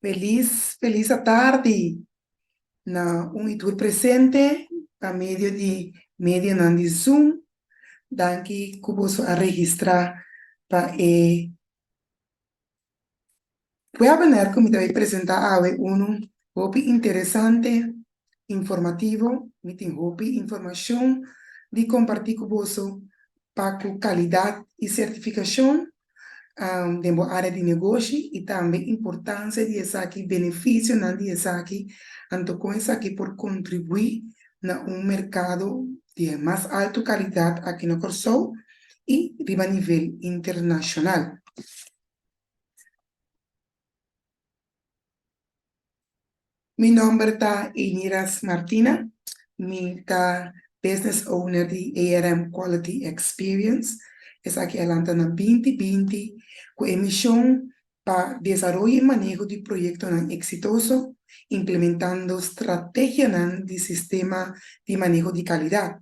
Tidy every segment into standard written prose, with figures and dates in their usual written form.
Felis, felis atardi na un i tur presente pa medio di medionan di Zoom. Danki ku boso a registrá pa e webinar ku mi ta bai presentá awe, unu hopi interesante, informativo. Mi tin hopi informashon di kompartí ku boso pa ku kalidat i sertifikashon den bo área di negoshi i tambe importansia di esaki, benefisionan di esaki, anto kon esaki por kontribuí na un merkado di e mas altu kalidat aki na Kòrsou i riba nivel internashonal. Mi nòmber ta Eniras Martina, mi ta business owner di ARM Quality Experience. Esaki a lanta na binti binti ku e mishon pa desaroyo i maneho di proyektonan eksitoso, implementando strategianan di sistema di maneho di kalidat.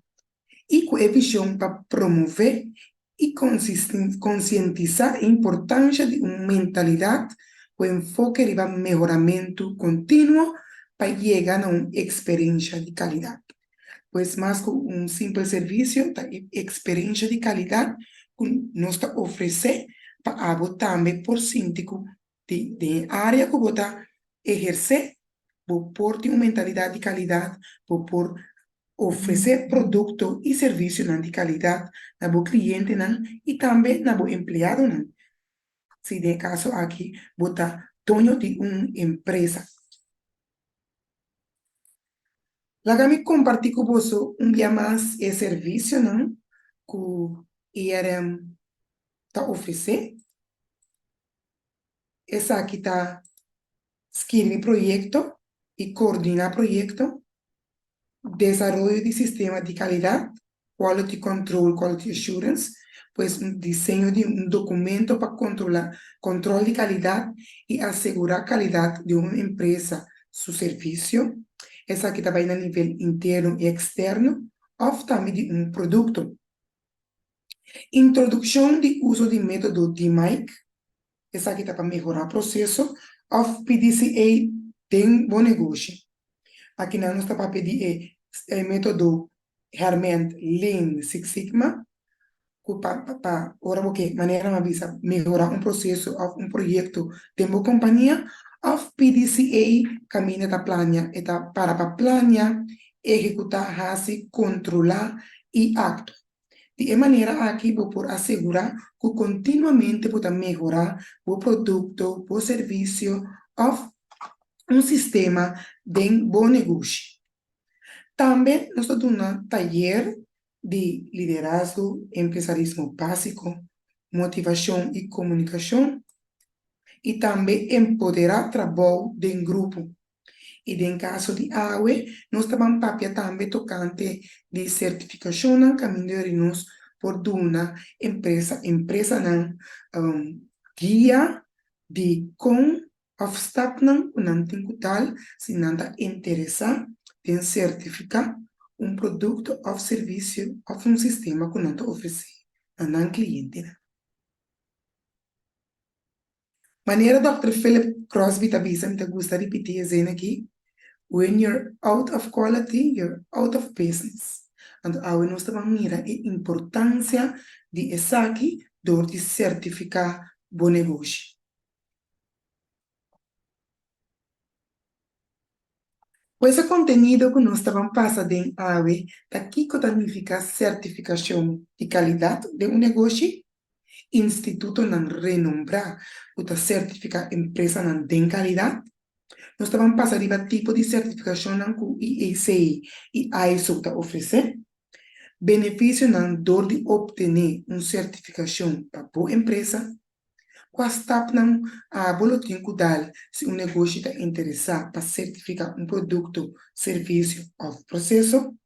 i ku e vishon pa promové i konsientisá e importansha di un mentalidat ku enfoke riba mehoramentu kontinuo pa yega na un eksperensha di kalidat. Pues mas ku un simpel servisio ta e eksperensha di kalidat ku nos ta ofresé pa abo tambe por sinti ku den e área ku bo ta ehersé bo por tin un mentalidat di kalidat, bo por ofresé produkto i servisionan di kalidat na bo klientenan i tambe na bo empleadonan, si den e kaso aki bo ta doño di un empresa. Laga mi kompartí ku boso un bia mas e servisionan ku IRM ta ofresé. Esaki ta skirbi proyekto i koordiná proyekto, desaroyo di sistema di kalidat, quality control, quality assurance, pues un diseño di un dokumento pa kontrolá kòntròl di kalidat i asegurá kalidat di un empresa su servisio, esaki ta bai na nivel interno i eksterno, òf tambe di un produkto. Introdukshon di uso di método DMAIC, esaki ta pa mehorá proseso òf PDCA den bo negoshi. Akinan nos ta papia di e método hèrmènt Lean Six Sigma ku pa pa ora bo ke manera mi a bisa mehorá un proseso òf un proyekto den bo kompania òf PDCA kaminda ta plania e ta para pa plania, ehekutá, hasi, kontrolá i aktua. Di e manera aki bo por asegurá ku kontinuamente bo ta mehorá bo produkto, bo servisio òf un sistema den bo negoshi. Tambe nos ta duna tayer di liderazgo, empresarismo básiko, motivashon i komunikashon, i tambe empoderá trabou den grupo. I den kaso di awe, nos ta ban papia tambe tokante di sertifikashonnan kaminda yori nos por duna empresa empresanan guia di kon òf stapnan ku nan tin ku dal si nan ta interesá den sertifiká un produkto òf servisio òf un sistema ku nan ta ofresé na nan klientenan. Manera Dòkter Philip Crosby ta bisa, mi ta gusta ripití e zin akí, When you're out of quality, you're out of business. Anto awe nos ta ban mira e importansia di esaki dor di sertifiká bo negoshi. Pues e kontenido ku nos ta ban pasa den awe ta kiko ta nifiká sertifikashon di kalidat den un negoshi, institutonan renombrá ku ta sertifiká empresanan den kalidat. Nos ta ban pasa riba tipo di sertifikashonnan ku IEC i ISO ta ofresé, benefisionan dor di optené un sertifikashon pa bo empresa, kua stapnan abo lo tin ku dal si un negoshi ta interesá pa sertifiká un produkto, servisio òf proseso.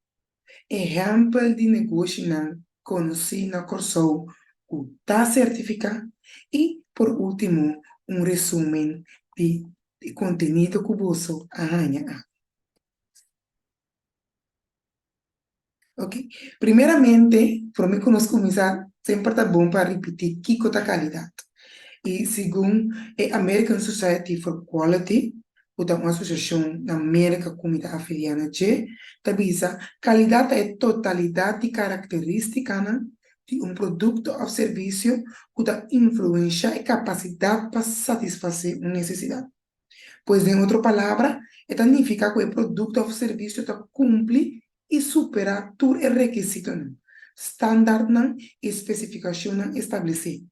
Ehèmpel di negoshinan konosí na Kòrsou ku ta sertifiká i por último un resúmen di e kontenido ku boso a haña awe. Oke, primeramente promé ku nos kuminsá semper ta bon pa ripití kiko ta kalidat. I segun e American Society for Quality, ku ta un asosiashon na Merka ku mi ta afiliá na dje, ta bisa, Kalidat ta e totalidat di karakterístikanan di un produkto òf servisio ku ta influenshá e kapasidat pa satisfasé un nesesidat. Pues den otro palabra, e ta nifiká ku e produkto òf servisio ta kumpli i superá tur e rekisitonan, standardnan i spesifikashonnan establesé.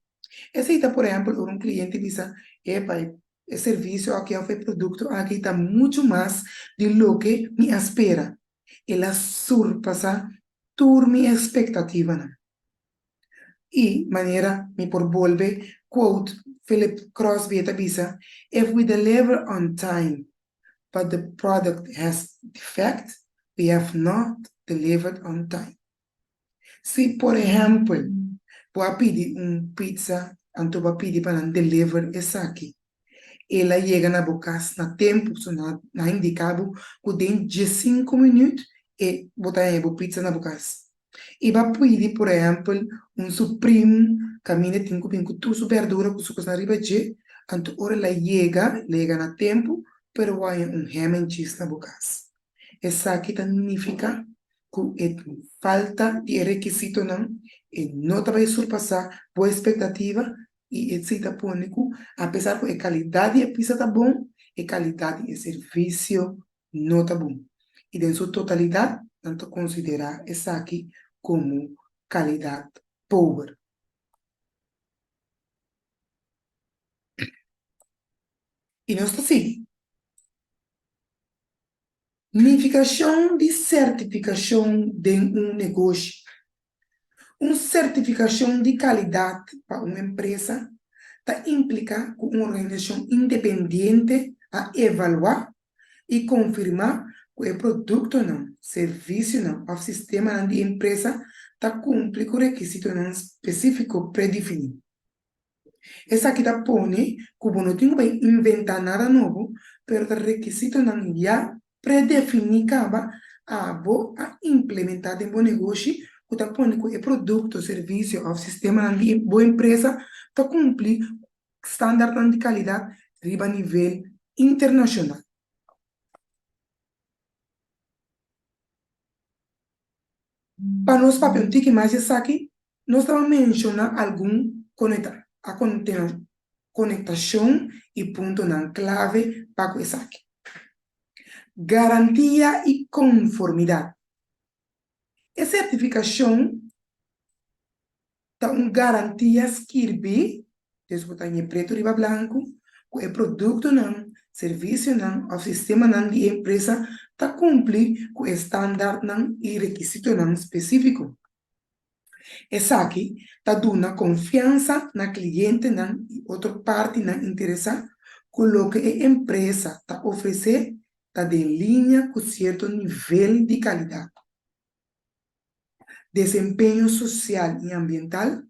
Esei ta por ehèmpel ora un kliente bisa, Epa, e servisio aki òf e produkto aki ta muchu mas di loke mi a spera. El a surpasá tur mi ekspektativanan. I manera mi por bolbe quote Philip Crosby e ta bisa, If we deliver on time but the product has defect, we have not delivered on time. Si por ehèmpel bo a pidi un pizza anto bo a pidi pa nan deliver esaki, el a yega na bo kas na tempu, so nan a indiká bo ku den diesinku minüt e bo ta haña bo pizza na bo kas. I bo a pidi por ehèmpel un supreme kaminda tin ku bin ku tur su bèrdura ku su kosnan riba dje, anto ora el a yega, el a yega na tempu, pero bo a haña un ham and cheese na bo kas. Esaki ta nifiká ku e falta di e rekisitonan e no ta bai surpasá bo espektativa i esei ta pone ku apesar ku e kalidat di e pisa ta bon, e kalidat di e servisio no ta bon. I den su totalidat nan ta konsiderá esaki komo kalidat pober. I nos ta sigui. Nifikashon di sertifikashon den un negoshi. Un sertifikashon di kalidat pa un empresa ta impliká ku un organisashon independiente a evaluá i konfirmá ku e produktonan, servisionan òf sistemanan di e empresa ta kumpli ku rekisitonan spesífiko predefiní. Esaki ta pone ku bo no tin ku bai inventá nada nobo, pero ta rekisitonan ya predefiní kaba abo a implementá den bo negoshi ku ta pone ku e produkto, servisio òf sistemanan di bo empresa ta kumpli ku standardnan di kalidat riba nivel internashonal. Pa nos papia un tiki mas di esaki, nos ta menshoná algun konektashon i puntonan klave pa ku esaki. Garantia i konformidat. E sertifikashon ta un garantia skirbí, dus bo ta haña pretu riba blanku, ku e produktonan, servisionan òf sistemanan di e empresa ta kumpli ku e standardnan i rekisitonan spesífiko. Esaki ta duna konfiansa na klientenan i otro partinan interesá ku loke e empresa ta ofresé ta den liña ku sierto nivel di kalidat. Desempeño sosial i ambiental,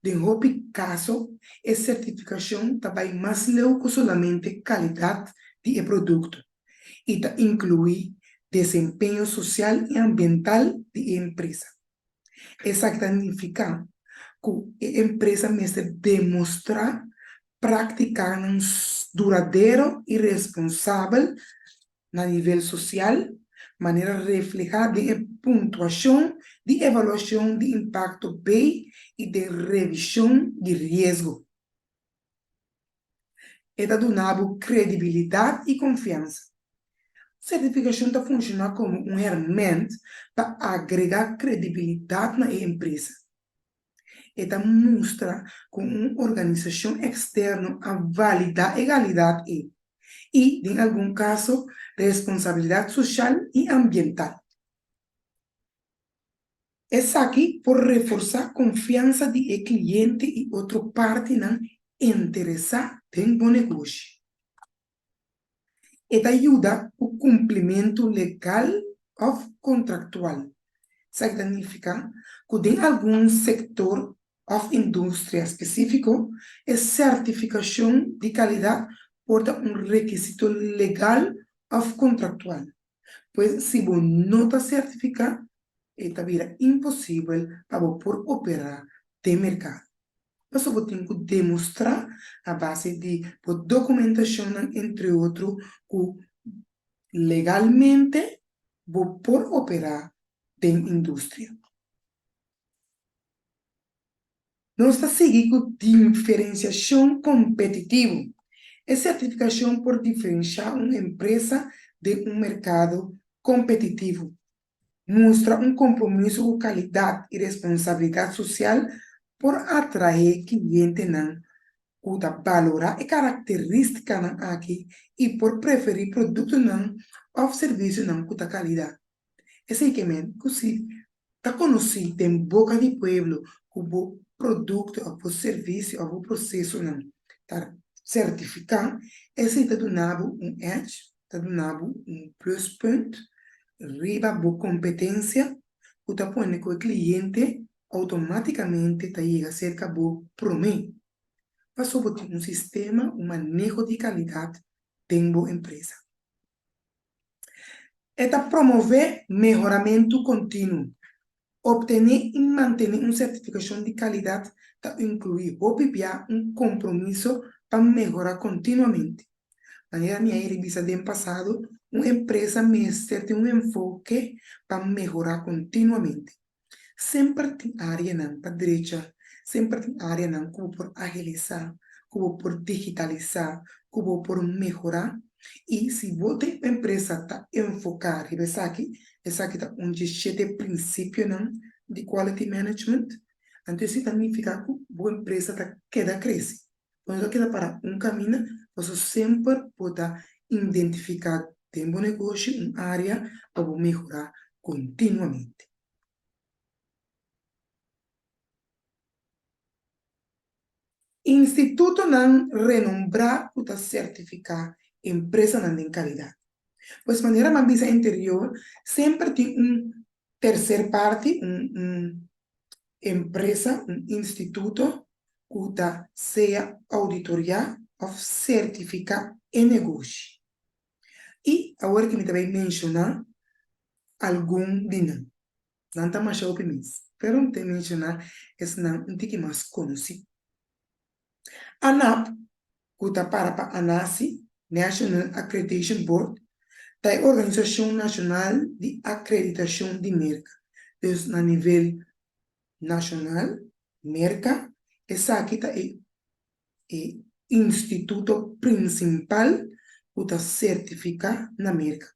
Den hopi kaso e sertifikashon ta bai mas leu ku solamente kalidat di e produkto i ta inkluí desempeño sosial i ambiental di e empresa. Esaki ta nifiká ku e empresa mester demostrá práktikanan duradero i responsabel na nivel sosial, manera reflehá den e puntuashon di evaluashon di impakto bei i den revishon di riesgo. E ta duna bo kredibilidat i konfiansa. Sertifikashon ta funshoná komo un hèrmènt pa agregá kredibilidat na e empresa. E ta mustra ku un organisashon eksterno a validá e kalidat ei i, den algun kaso, responsabilidat soshal i ambiental. Esaki por reforsá konfiansa di e kliente i otro partinan interesá den bo negoshi. E ta yuda ku kumplimentu legal òf kontraktual. Esaki ta nifiká ku den algun sektor òf industria spesífiko, e sertifikashon di kalidat por ta un rekisito legal òf kontraktual. Pues si bo no ta sertifiká, e ta bira imposibel pa bo por operá den merkado. Pasobra bo tin ku demostrá a base di bo dokumentashonnan entre otro ku legalmente bo por operá den industria. Nos ta sigui ku diferensiashon kompetitivo. E sertifikashon por diferenshá un empresa den un merkado kompetitivo. Mustra un kompromiso ku kalidat i responsabilidat sosial por atraé klientenan ku ta balorá e karakterístikanan aki i por preferí produktonan òf servisionan ku ta kalidat. Esei ke men ku si ta konosí den boka di pueblo ku bo produkto òf bo servisio òf bo prosesonan ta sertifiká, esei ta duna bo un edge, ta duna bo un pluspunt riba bo kompetensia ku ta pone ku e kliente outomátikamente ta yega serka bo promé, pasobra bo tin un sistema, un maneho di kalidat den bo empresa. E ta promové mehoramentu kontinuo. Optené i mantené un sertifikashon di kalidat ta inkluí hopi bia un kompromiso pa mehorá kontinuamente. Manera mi a yega di bisa den pasado, un empresa mester tin un enfoke pa mehorá kontinuamente. Semper tin áreanan pa drecha, semper tin áreanan ku bo por agilisá, ku bo por digitalisá, ku bo por mehorá. I si bo den un empresa ta enfoká riba esaki, esaki ta un dje shete prinsipionan di quality management, anto esei ta nifiká ku bo empresa ta keda krese. Bo no ta keda para un kaminda, pasobra semper bo ta identifiká den bo negoshi un área pa bo mehorá kontinuamente. Institutonan renombrá ku ta sertifiká empresanan den kalidat. Pues manera mi a bisa anterior, semper tin un terser parti, un empresa, un instituto ku ta sea ouditoriá òf sertifiká e negoshi. I awor ki mi ta bai menshoná algun di nan. Nan ta masha hopi mes, pero mi ta menshoná esnan un tiki mas konosí. ANAB, ku ta para pa ANACI, National Accreditation Board, ta e organisashon nashonal di akreditashon di Merka. Dus na nivel nashonal, Merka, esaki ta e e instituto prinsimpal ku ta sertifiká na Merka.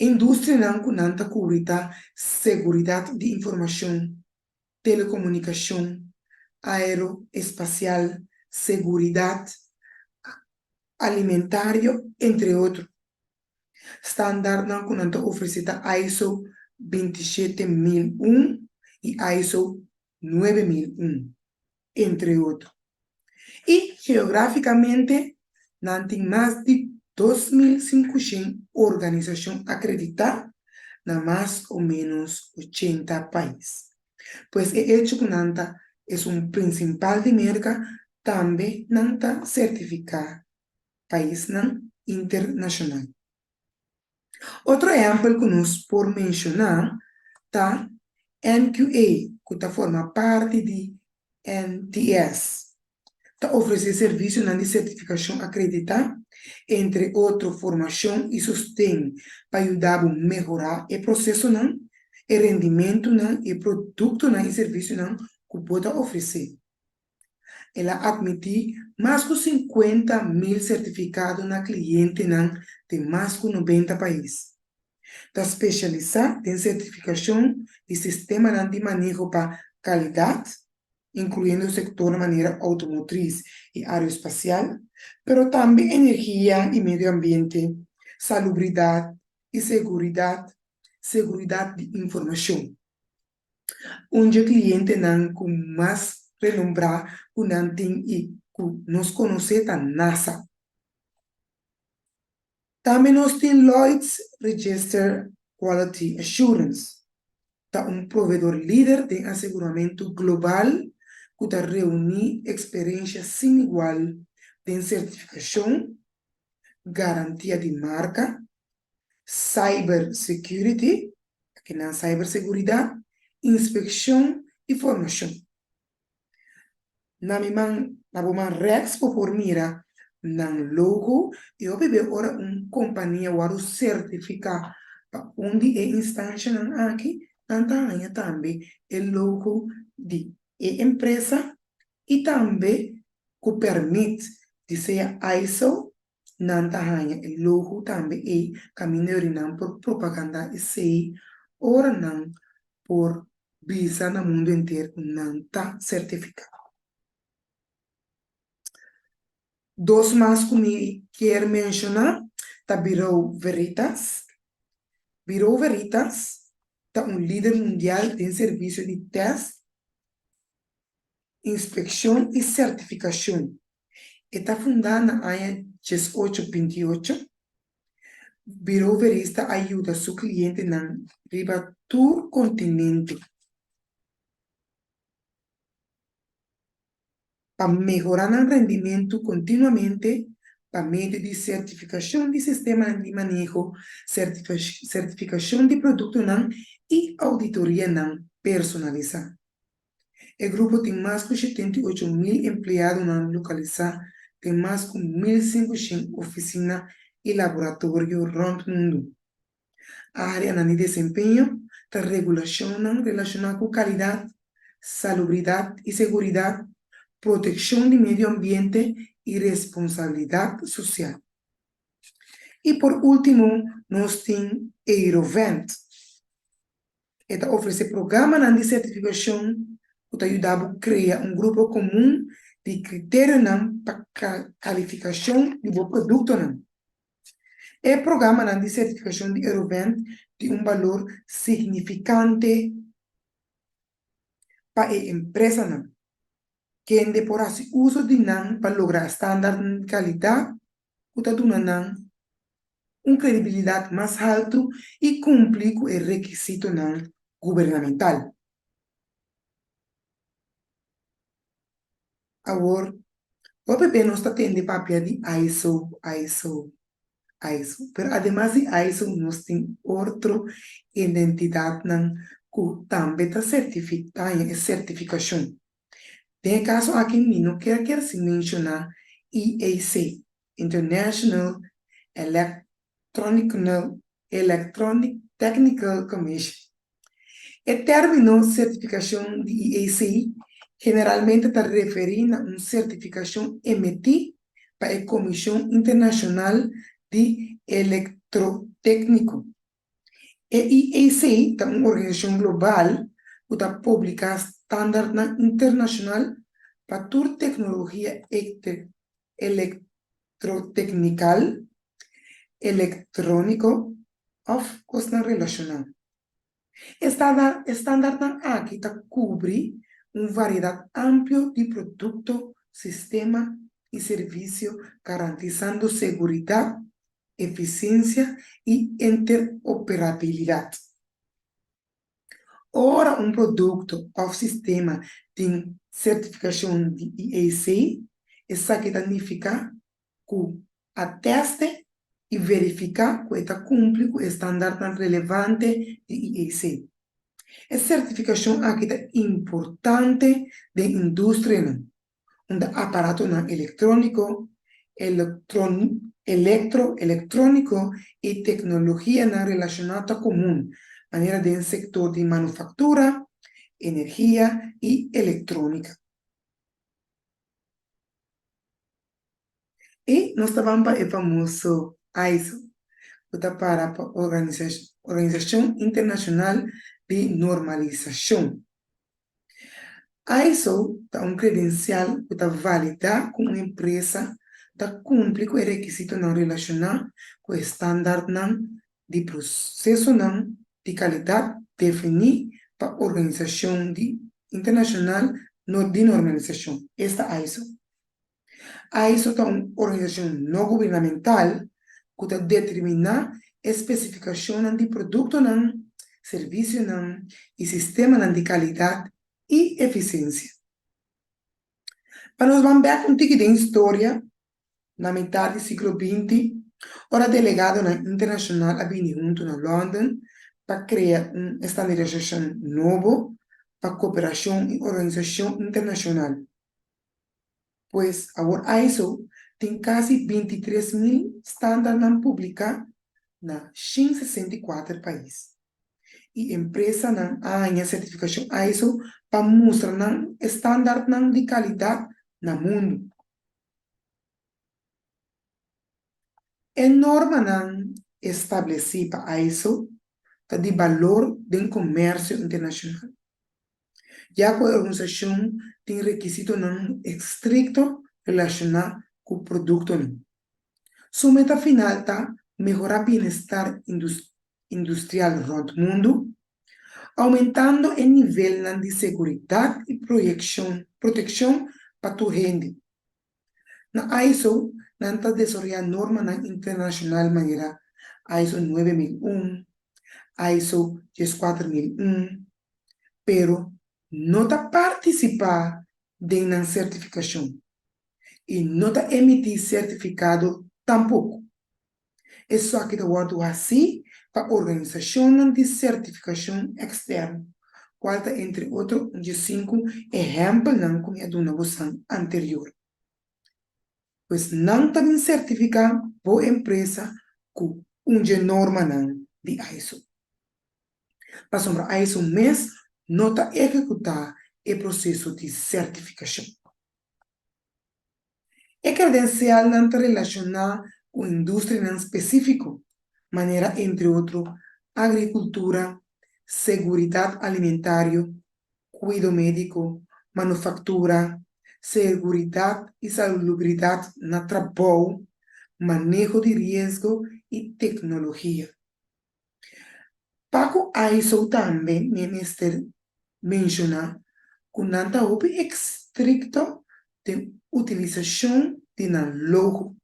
Industrianan ku nan ta kubri ta seguridat di informashon, telekomunikashon, aeroespasial, seguridat alimentario, entre otro. Standaardnan ku nan ta ofresé ta ISO 27001 i ISO 9001, entre otro. I geografikamente nan tin mas di 2500 organisashon akreditá na mas o ménos 80 pais. Pues e echo ku nan ta esun prinsipal di Merka, tambe nan ta sertifiká paisnan internashonal. Otro ehèmpel ku nos por menshoná ta NQA ku ta forma parti di NTS. Ta ofresé servisionan di sertifikashon akreditá, entre otro formashon i sosten pa yuda bo mehorá e prosesonan, e rendimentunan i e produktonan i servisionan ku bo ta ofresé. El a atmití mas ku 50,000 sertifikado na klientenan den mas ku 90 pais. Ta spesialisá den sertifikashon di sistemanan di maneho pa kalidat, inkluyendo sektornan manera outomotris i aeroespasial, pero tambe energia i medio ambiente, salubridat i seguridat, seguridat di informashon. Un dje klientenan ku mas renombrá ku nan tin i ku nos konosé ta NASA. Tambe nos tin Lloyd's Register Quality Assurance, ta un proveedor lider den aseguramentu global ku ta reuní eksperensha sin igual den sertifikashon, garantia di marka, cyber security, akinan cyberseguridat, inspekshon i formashon. Na mi man, na bo man rèks bo por mira nan logo i hopi be ora un kompania wòrdu sertifiká pa un di e instanshanan aki, nan ta haña tambe e logo di e empresa i tambe ku pèrmit di sea ISO nan ta haña e logo tambe ei kaminda yori nan por propagandá esei ora nan por bisa na mundu henter ku nan ta sertifiká. Dos mas ku mi kier menshoná ta Bureau Veritas. Bureau Veritas ta un lider mundial den servisio di tèst, inspekshon i sertifikashon. E ta fundá na aña diesocho bintiocho. Bureau Verista a yuda su klientenan riba tur kontinente pa mehorá nan rendimentu kontinuamente pa medio di sertifikashon di sistemanan di maneho, sertifikashon di produktonan i ouditorianan personalisá. E grupo tin mas ku 78 mil empleadonan lokalisá den mas ku 1500 ofisina i laboratorio rònt mundu. Áreanan di desempeño ta regulashonnan relashoná ku kalidat, salubridat i seguridat, protekshon di medio ambiente i responsabilidat sosial. I por último nos tin Eurovent. E ta ofresé programanan di sertifikashon ku ta yuda bo krea un grupo komun di kriterionan pa kalifikashon di bo produktonan. E programanan di sertifikashon di Eurovent tin un balor signifikante pa e empresanan, kende por hasi uso di nan pa logra standartnan di kalidat ku ta duna nan un kredibilidat mas haltu i kumpli ku e rekisitonan gubernamental. Awor, hopi be nos ta tende papia di ISO, ISO, ISO, pero ademas di ISO nos tin otro identidatnan ku tambe ta ta haña e sertifikashon. Den e kaso aki mi no kier kier sin menshoná IEC, International Electronic Technical Commission. E término sertifikashon di IEC generalmente ta referí na un sertifikashon emití pa e Komishon Internashonal di Elektrotékniko. E IEC ta un organisashon global ku ta publiká standardnan internashonal pa tur teknologia elektroteknikal, elektróniko òf kosnan relashoná. E standardnan aki ta kubri un variedat amplio di produkto, sistema i servisio garantisando seguridat, efisiensia i interoperabilidat. Ora un produkto òf sistema tin sertifikashon di IEC, esaki ta nifiká ku a tèste i verifiká ku e ta kumpli ku e standartnan relevante di IEC. E sertifikashon aki ta importante den industrianan unda aparatonan elektróniko, elektro, elektróniko i teknologianan relashoná ta komun, manera den sektor di manufaktura, energia i elektrónika. I nos ta ban pa e famoso ISO, ku ta para pa Organisashon Internashonal di Normalisashon. ISO ta un kredensial ku ta validá ku un empresa ta kumpli ku e rekisitonan relashoná ku e standardnan di prosesonan di kalidat definí pa Organisashon di Internashonal di Normalisashon, esta ISO. ISO ta un organisashon no gubernamental ku ta determiná e spesifikashonnan di produktonan, servisionan i sistemanan di kalidat i efisiensia. Pa nos ban bèk un tiki den historia, na mitar di siglo binti, ora delegadonan internashonal a bini huntu na London pa krea un estandarisashon nobo pa koperashon i organisashon internashonal. Pues awor ISO tin kasi 23.000 standardnan publiká na 164 pais. I empresanan a haña sertifikashon ISO pa mustra nan standardnan di kalidat na mundu. E normanan establesí pa ISO ta di balor den komersio internashonal, ya ku e organisashon tin rekisitonan estrikto relashoná ku produktonan. Su meta final ta mehorá bienestar industrial rònt mundu, oumentando e nivelnan di seguridat i protekshon pa tur hende. Na ISO nan ta desaroyá normanan internashonal manera ISO 9001, ISO 14001, pero no ta partisipá den nan sertifikashon i no ta emití sertifikado tampoko. Esaki ta wòrdu hasí pa organisashonnan di sertifikashon eksterno, kual ta entre otro un dje sinku ehèmpelnan ku mi a duna bosan anterior. Pues nan ta bin sertifiká bo empresa ku un dje normanan di ISO. Pasobra ISO mes no ta ehekutá e proseso di sertifikashon. E kredensialnan ta relashoná ku industrianan spesífiko, manera entre otro agrikultura, seguridat alimentario, kuido médiko, manufaktura, seguridat i salubridat na trabou, maneho di riesgo i teknologia. Pa ku ISO tambe mi mester menshoná ku nan ta hopi estrikto den utilisashon di nan logo.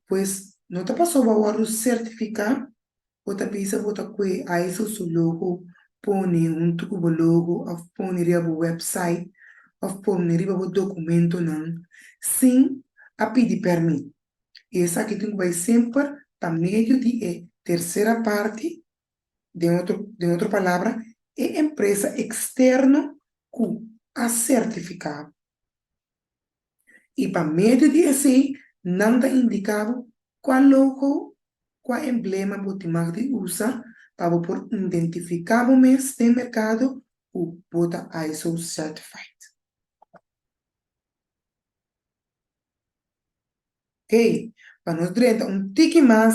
Pues no ta pasobra bo a wòrdu sertifiká bo ta bisa bo ta kue ISO su logo pone huntu ku bo logo òf pone riba bo wèpsait òf pone riba bo dokumentonan sin a pidi pèrmit. I esaki tin ku bai semper pa medio di e tersera parti, den otro den otro palabra, e empresa eksterno ku a sertifiká bo. I pa medio di esei nan ta indiká bo kua logo, kua emblema bo tin mag di usa pa bo por identifiká bo mes den merkado ku bo ta ISO certified. Oké, pa nos drenta un tiki mas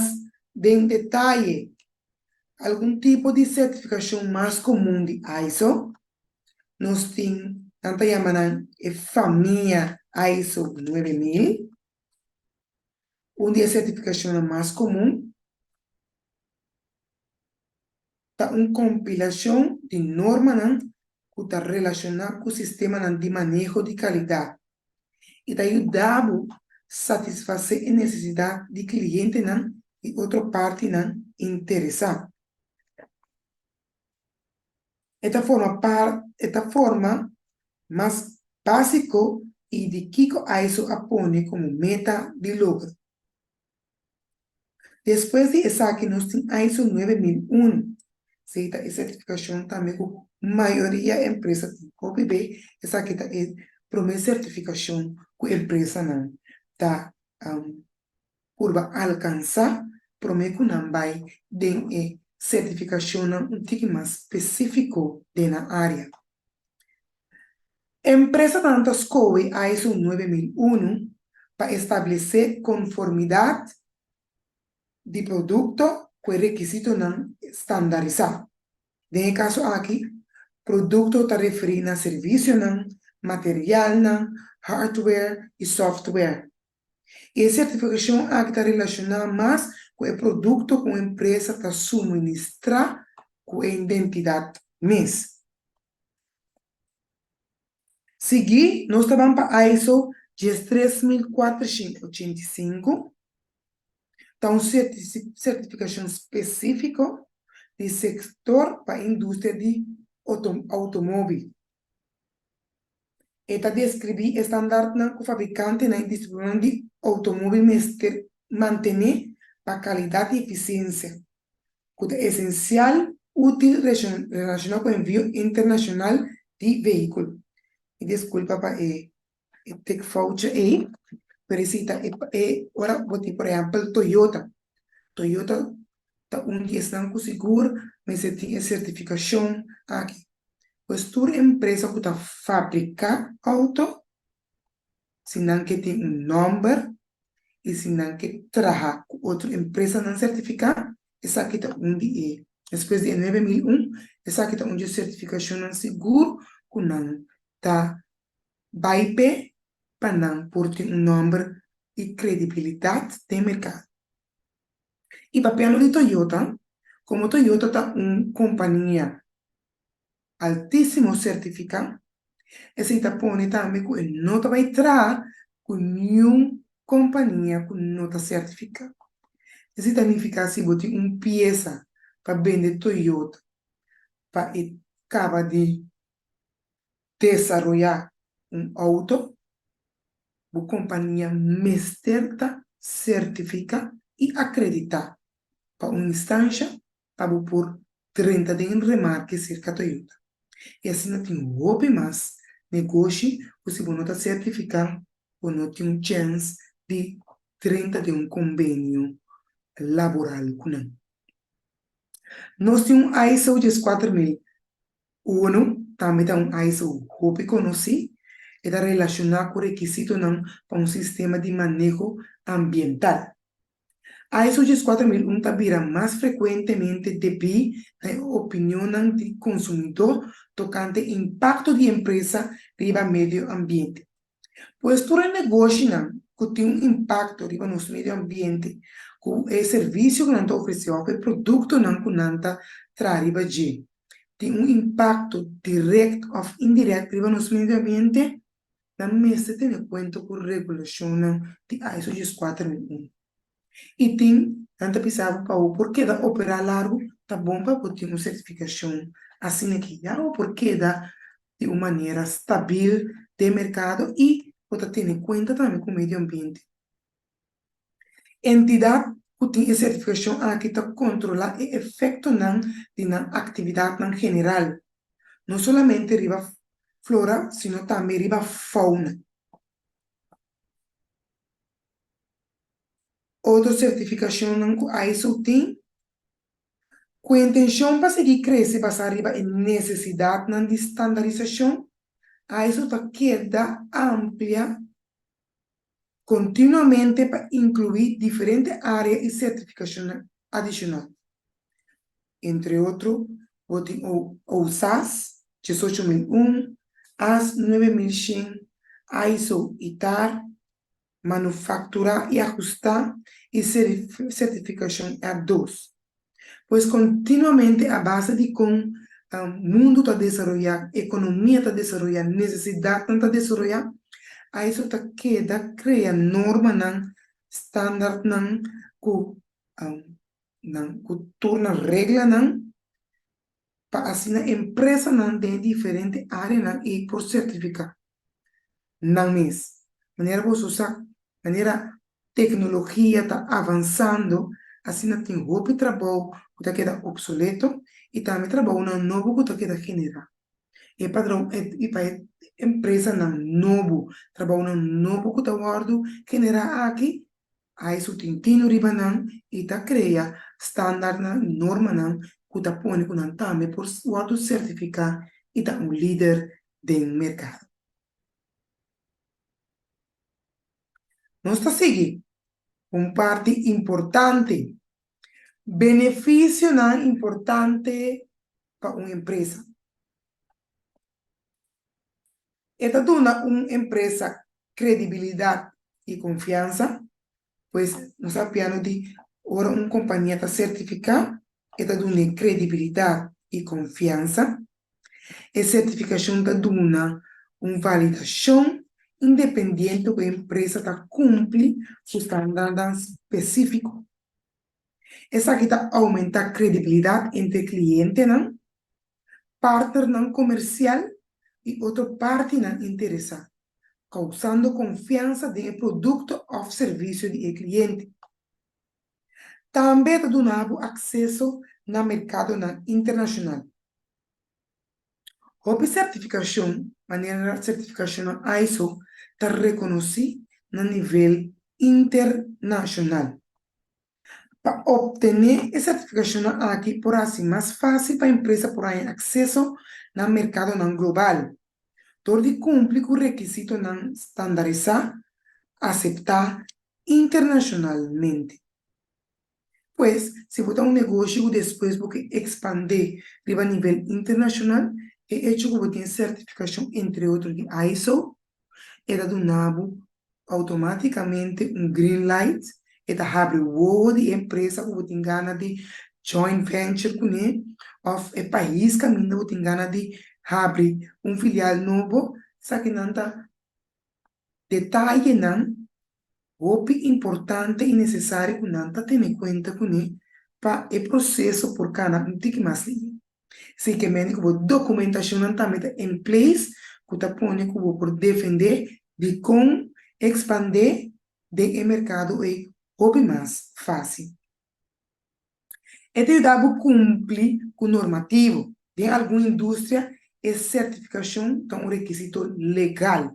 den detaye, algun tipo di sertifikashon mas komun di ISO, nos tin, nan ta yama nan e famia ISO 9000, un di e sertifikashonnan mas komun ta un kompilashon di normanan ku ta relashoná ku sistemanan di maneho di kalidat i ta yuda bo satisfasé e nesesidat di klientenan i otro partinan interesá. E ta forma par e ta forma mas básiko i di kiko ISO a pone komo meta di logra. Despues di esaki nos tin ISO 9001, esei ta e sertifikashon tambe ku mayoria empresa tin. Hopi be esaki ta e promé sertifikashon ku empresanan ta purba alkansá promé ku nan bai den e sertifikashonnan un tiki mas spesífiko den nan área. Empresanan ta skohe ISO 9001 pa establesé konformidat di produkto ku e rekisitonan standarisá. Den e kaso aki, produkto ta referí na servisionan, materialnan, hardware i software. E sertifikashon aki ta relashoná mas ku e produkto ku un empresa ta suministrá ku e identidat mes. Sigui nos ta ban pa ISO 13485, ta un sertifikashon spesífiko di sektor pa industria di outomóbil. E ta deskribí e standartnan ku fabrikantenan i distribuidornan di outomóbil mester mantené pa kalidat i efisiensia, ku ta esensial útil relashoná ku envio internashonal di vehíkulo. Mi diskulpa pa e. E tikfoutje ei, pero esei ta e e ora bo tin por ehèmpel Toyota. Toyota ta un di esnan ku sigur mester tin e sertifikashon aki. Pues tur empresa ku ta fabriká outo, si nan ke tin un nòmber i si nan ke traha ku otro empresanan sertifiká, esaki ta un di e, despues di e 9001, esaki ta un di e sertifikashonnan sigur ku nan ta bai p'e pa nan por tin un nòmber i kredibilidat den merkado. I papiando di Toyota, komo Toyota ta un kompania altísimo sertifiká, esei ta pone tambe ku e no ta bai traha ku niun kompania ku no ta sertifiká. Esei ta nifiká si bo tin un piesa pa bende Toyota pa e kaba di desaroyá un outo, bo kompania mester ta sertifiká i akreditá pa un instansha pa bo por drenta den remarke serka Toyota. I asina tin hopi mas negoshi ku si bo no ta sertifiká bo no tin un chèns di drenta den un kombenio laboral ku nan. Nos tin un ISO 14000 Unu tambe ta un ISO hopi konosí, e ta relashoná ku rekisitonan pa un sistema di maneho ambiental. ISO 14001 ta bira mas frekuentemente debí na e opinionnan di konsumidó tokante impakto di empresa riba medio ambiente. Pues tur e negoshinan ku tin un impakto riba nos medio ambiente ku e servisio ku nan ta ofresé òf e produktonan ku nan ta traha riba dje tin un impakto dirèkt òf indirèkt riba nos medio ambiente, nan mester tene kuenta ku regulashonnan di ISO 14001. I tin, nan ta bisa bo pa bo por keda operá largu, ta bon pa bo tin un sertifikashon asina ki ya bo por keda di un manera stabil den merkado i bo ta tene kuenta tambe ku medio ambiente. Entidat ku tin e sertifikashon aki ta kontrolá e efektonan di nan aktividatnan general, no solamente riba flora sino tambe riba fauna. Otro sertifikashonnan ku ISO tin, ku e intenshon pa sigui krese basá riba e nesesidatnan di standarisashon, ISO ta keda amplia kontinuamente pa inkluí diferente área i sertifikashonnan adishonal. Entre otro, bo tin OSAS 18001, as 9100, ISO i tar, Manufakturá i ahustá i sertifikashon R2. Pues kontinuamente a base di kon mundu ta desaroyá, ekonomia ta desaroyá, nesesidatnan ta desaroyá, ISO ta keda krea normanan, standardnan ku nan ku tur nan reglanan pa asina empresanan den e diferente áreanan ei por sertifiká nan mes. Manera boso sa, manera teknologia ta avansando, asina tin hopi trabou ku ta keda opsoleto i tambe trabounan nobo ku ta keda generá. E padron i pa e empresanan nobo, trabounan nobo ku ta wòrdu generá aki, Ai su tin tinu riba nan i ta krea standaardnan i normanan ku ta pone ku nan tambe por wòrdu sertifiká i ta un lider den merkado. Nos ta sigui un parti importante, benefisionan importante pa un empresa. E ta duna un empresa kredibilidat i konfiansa, pues nos a piano di ora un kompania ta sertifiká e ta dun'é kredibilidat i konfiansa. E sertifikashon ta duna un validashon independiente ku e empresa ta kumpli ku standartnan spesífiko. Esaki ta oumentá kredibilidat entre klientenan, partnernan komersial i otro partinan interesá, kousando konfiansa den e produkto òf servisio di e kliente. Tambe ta duna bo akseso na merkadonan internashonal. Hopi sertifikashon, manera sertifikashonnan ISO, ta rekonosí na nivel internashonal. Pa optené e sertifikashonnan aki por hasi mas fásil pa empresa por haña akseso na merkadonan global, dor di kumpli ku rekisitonan standarisá aseptá internashonalmente. Pues, si bo ta un negoshi ku despues bo ke ekspandé riba nivel internashonal, e echo ku bo tin e sertifikashon entre otro di ISO, e ta duna bo outomátikamente un green light, e ta habri wowo di e empresa ku bo tin gana di joint venture kuné òf e pais kaminda bo tin gana di habri un filial nobo. Esakinan ta detayenan hopi importante i nesesario ku nan ta tene kuenta kuné pa e proseso por kana un tiki mas lihe. Si ke mende ku bo dokumentashonnan tambe ta in place ku ta pone ku bo por defendé dikon ekspandé den e merkado ei hopi mas fásil. E ta yuda bo kumpli ku normativo. Den algun industria e sertifikashon ta un rekisito legal.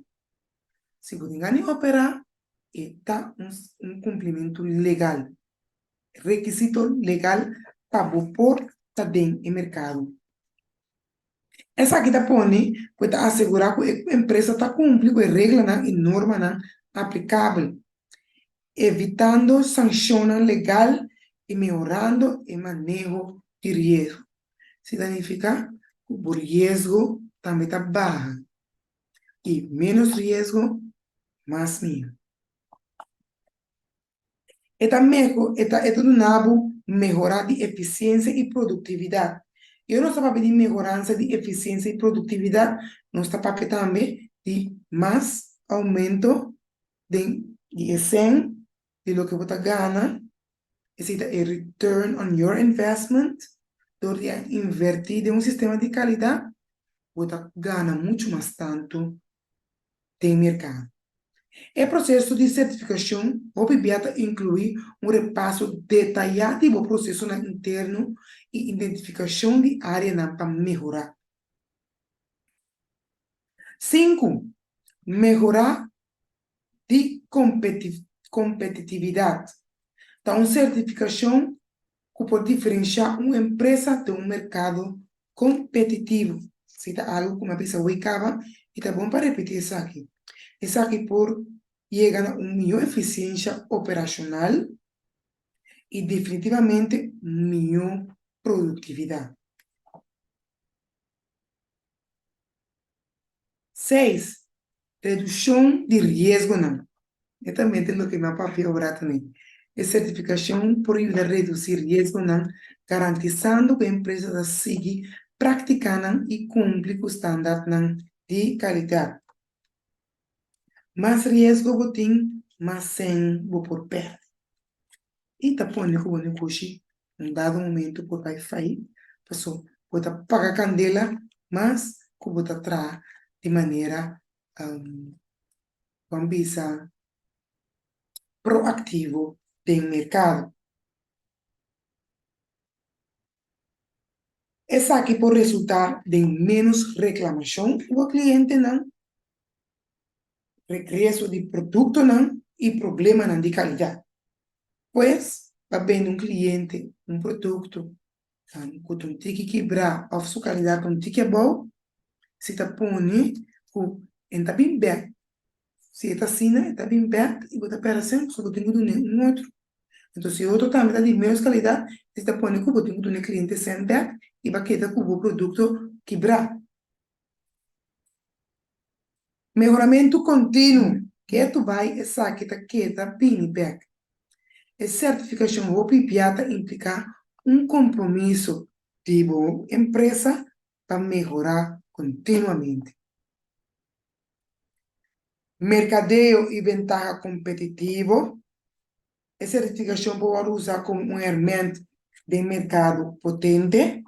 Si bo tin gana di operá, e ta un kumplimentu legal. Rekisito legal pa bo por ta den e merkado. Esaki ta pone ku e ta asegurá ku e empresa ta kumpli ku e reglanan i normanan aplikabel, evitando sanshonnan legal i mehorando e maneho di riesgo. Esei ta nifiká ku bo riesgo tambe ta baha i ménos riesgo, mas mihó. E ta meho, e ta e ta duna bo mehorá di efisiensia i produktividat. I ora nos ta papia di mehoransa di efisiensia i produktividat, nos ta papia tambe di mas oumento den di e sèn di loke bo ta gana, esei ta e return on your investment, dor di a invertí den un sistema di kalidat, bo ta gana muchu mas tantu den merkado. E proseso di sertifikashon hopi bia ta inkluí un repaso detayá di bo prosesonan interno i identifikashon di áreanan pa mehorá. Sinku, Mehorá di kompetitividat ta un sertifikashon ku por diferenshá un empresa den un merkado kompetitivo. Esei ta algu ku mi a bisa wei kaba i ta bon pa repetí esaki. Esaki por yega na un mihó efisiensha operashonal i definitivamente mihó produktividat. Seis, Redushon di riesgonan. Netamente loke mi a papia ora tambe. E sertifikashon por yuda redusí riesgonan, garantisando ku e empresa ta sigui praktikanan i kumpli ku standartnan di kalidat. Mas riesgo bo tin, mas sèn bo por pèrdè. I ta pone ku bo negoshi un dado momento por bai fai, paso bo ta paga kandela mas ku bo ta traha di manera ban bisa proaktivo den merkado. Esaki por resultá den ménos reklamashon di bo klientenan, regreso di produktonan i problemanan di kalidat. Pues, pa bende un kliente un produkto ku ta un tiki kibrá òf su kalidat ta un tiki abou, si ta pone ku e ta bin bèk. Si e ta asina, e ta bin bèk i bo ta pèrdè sèn pasobra bo tin ku dun'é un otro. Enton si e otro tambe ta di ménos kalidat, si ta pone ku bo tin ku duna e kliente sèn bèk i bo a keda ku bo produkto kibrá. Mehoramentu kontinuo, Ketu bai esaki ta keda bini bèk. E sertifikashon hopi bia ta impliká un kompromiso di bo empresa pa mehorá kontinuamente. Merkadeo i bentaha kompetitivo, E sertifikashon por wòrdu usá komo un herment den merkado potente.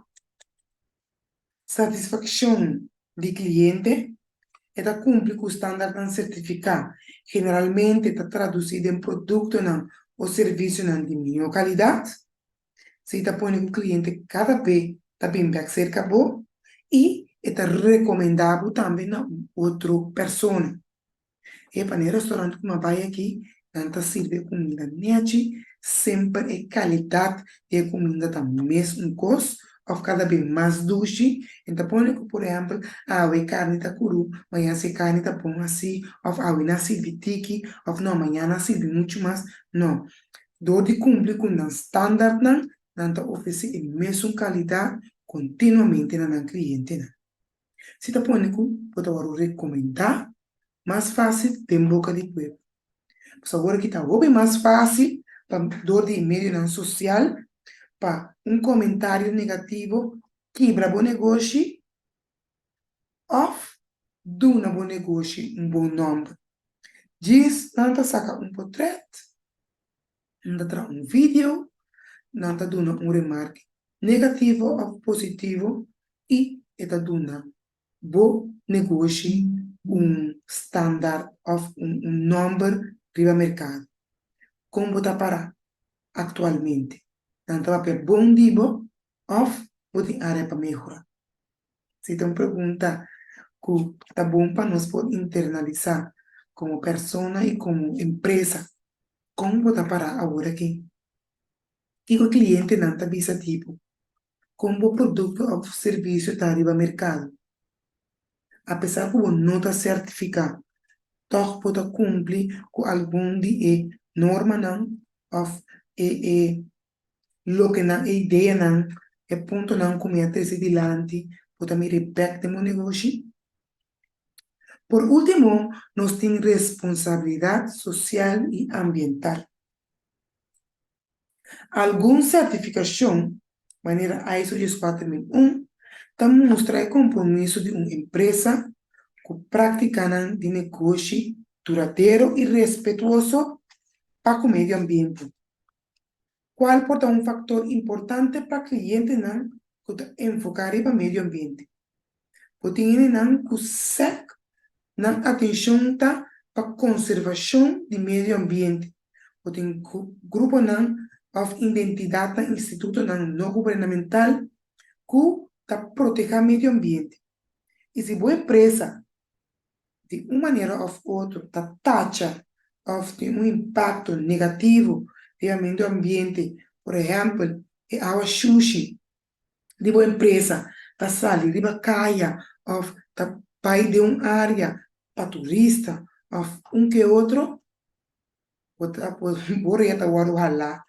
Satisfakshon di kliente, E ta kumpli ku standartnan sertifiká, generalmente ta tradusí den produktonan o servisionan di mihó kalidat. Si ta pone ku kliente kada be ta bin bèk serka bo i e ta rekomendá bo tambe na un otro persona. Epa, na e restaurant ku mi a bai aki, nan ta sirbi e kuminda nechi, semper e kalidat di e kuminda ta mes un kos òf kada be mas dushi. E ta pone ku por ehèmpel, awe e karni ta kuru, mañana si e karni ta bon así, òf awe nan a sirbi tiki, òf no, mañana nan a sirbi muchu mas. No. Dor di kumpli ku nan standardnan, nan ta ofresé e mesun kalidat kontinuamente na nan klientenan. Si ta pone ku bo ta wòrdu rekomendá mas fásil den boka di pueblo. Pasobra awor aki ta hopi mas fásil pa dor di e medionan sosial pa un komentario negativo kibra bo negoshi òf duna bo negoshi un bon nòmber. Djis nan ta saka un potrèt Nan ta traha un video, nan ta duna un remarke negativo òf positivo i e ta duna bo negoshi un standaard òf un nòmber riba merkado. Kon bo ta pará aktualmente? Nan ta papia bon di bo òf bo tin área pa mehorá? Si ta un pregunta ku ta bon pa nos por internalisá komo persona i komo empresa. Kon bo ta pará awor aki? Kiko klientenan ta bisa di bo? Kon bo produkto òf servisio ta riba merkado? Apesar ku bo no ta sertifiká, tòg bo ta kumpli ku algun di e normanan òf e e Loke nan e ideanan, e puntonan ku mi a trese dilanti, bo ta mira e bèk den bo negoshi? Por último, nos tin responsabilidat sosial i ambiental. Algun sertifikashon, manera ISO 14001, ta mustra e kompromiso di un empresa ku práktikanan di negoshi duradero i respetuoso pa ku medio ambiente. Cual por ta un factor importante pa clientenan cu ta enfoca riba medio ambiente. Bo tin hendenan cu sec nan atencion ta pa conservacion di medio ambiente. Bo tin gruponan of identidadnan institutonan no gubernamental cu ta proteha medio ambiente. Y si bo empresa di un manera òf otro ta tacha òf tin un impakto negativo riba medio ambiente, por ehèmpel e awa shushi di bo empresa ta sali riba kaya òf ta bai den un área pa turista òf un ke otro, bo ta bo rea ta wòrdu halá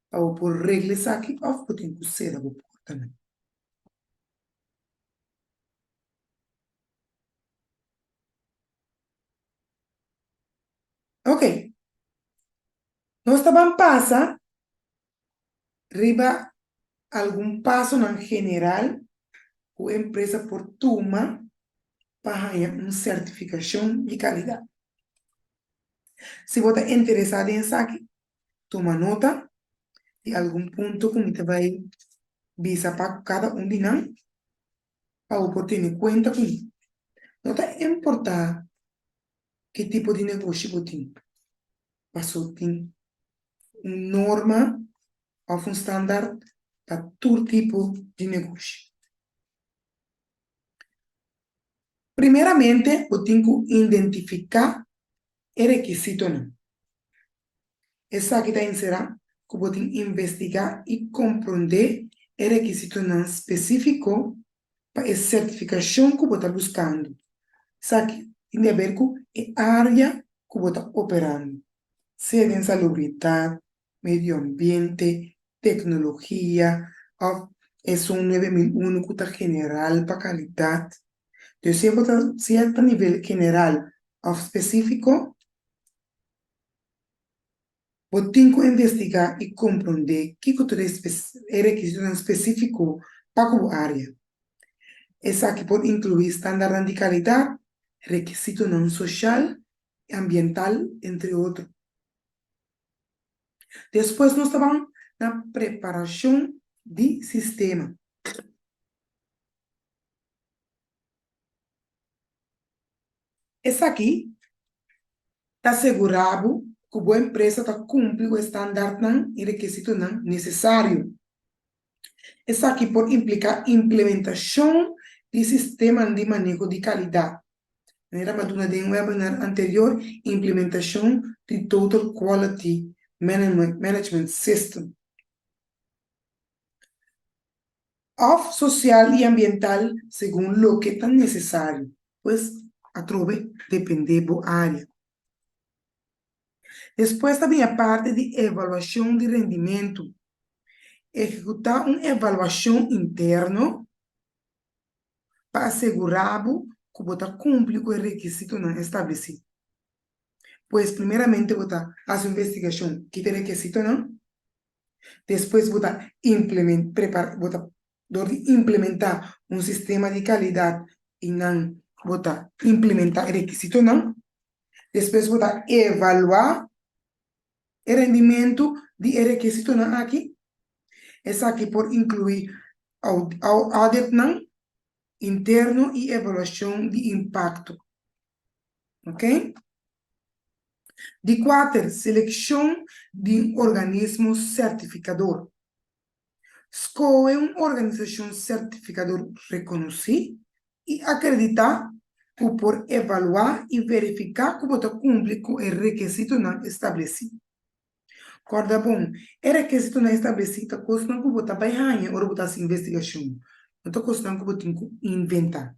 pa bo por regla esaki òf bo tin ku sera bo portanan. Ok, nos ta ban pasa riba algun pasonan general ku e empresa por tuma pa haña un sertifikashon di kalidat. Si bo ta interesá den esaki, tuma nota di algun punto ku mi ta bai bisa pa ku kada un di nan. pa bo por tene kuenta ku no ta importá ki tipo di negoshi bo tin, paso tin un norma òf un standaard pa tur tipo di negoshi. Primeramente bo tin ku identifiká e rekisitonan. Esaki ta enserá ku bo tin investigá i komprondé e rekisitonan spesífiko pa e sertifikashon ku bo ta buskando. Esaki tin di aber ku e área ku bo ta operando, sea den salubridat, medio ambiente, teknologia òf esun 9001 ku ta general pa kalidat. Dus sea bo ta sea ta nivel general òf spesífiko, Bo tin ku investigá i komprondé kiko ta e rekisitonan spesífiko pa ku bo área. Esaki por inkluí standartnan di kalidat, rekisitonan soshal i ambiental, entre otro. Despues nos ta ban na preparashon di sistema. Esaki ta segurá bo ku bo empresa ta kumpli ku e standartnan i rekisitonan nesesario. Esaki por impliká implementashon di sistemanan di maneho di kalidat. Manera mi a duna den webinar anterior, implementashon di Total Quality Management System. Òf sosial i ambiental segun loke ta nesesario. Pues atrobe dependé bo área. Despues ta bin e parti di evaluashon di rendimentu. Ehekutá un evaluashon interno pa asegurá bo ku bo ta kumpli ku e rekisitonan establesí. Pues primeramente bo ta hasi un investigashon ki ta e rekisitonan, despues bo ta prepara bo ta dor di implementá un sistema di kalidat i nan bo ta implementá e rekisitonan, despues bo ta evaluá e rendimentu di e rekisitonan aki. Esaki por inkluí auditnan interno i evaluashon di impakto. Oké. Di kuater, selekshon di un organismo sertifikador. Skohe un organisashon sertifikador rekonosí i akreditá ku por evaluá i verifiká ku bo ta kumpli ku e rekisitonan establesí. Kòrda bon, e rekisitonan establesí ta kosnan ku bo ta bai haña ora bo ta hasi investigashon, no ta kosnan ku bo tin ku inventá.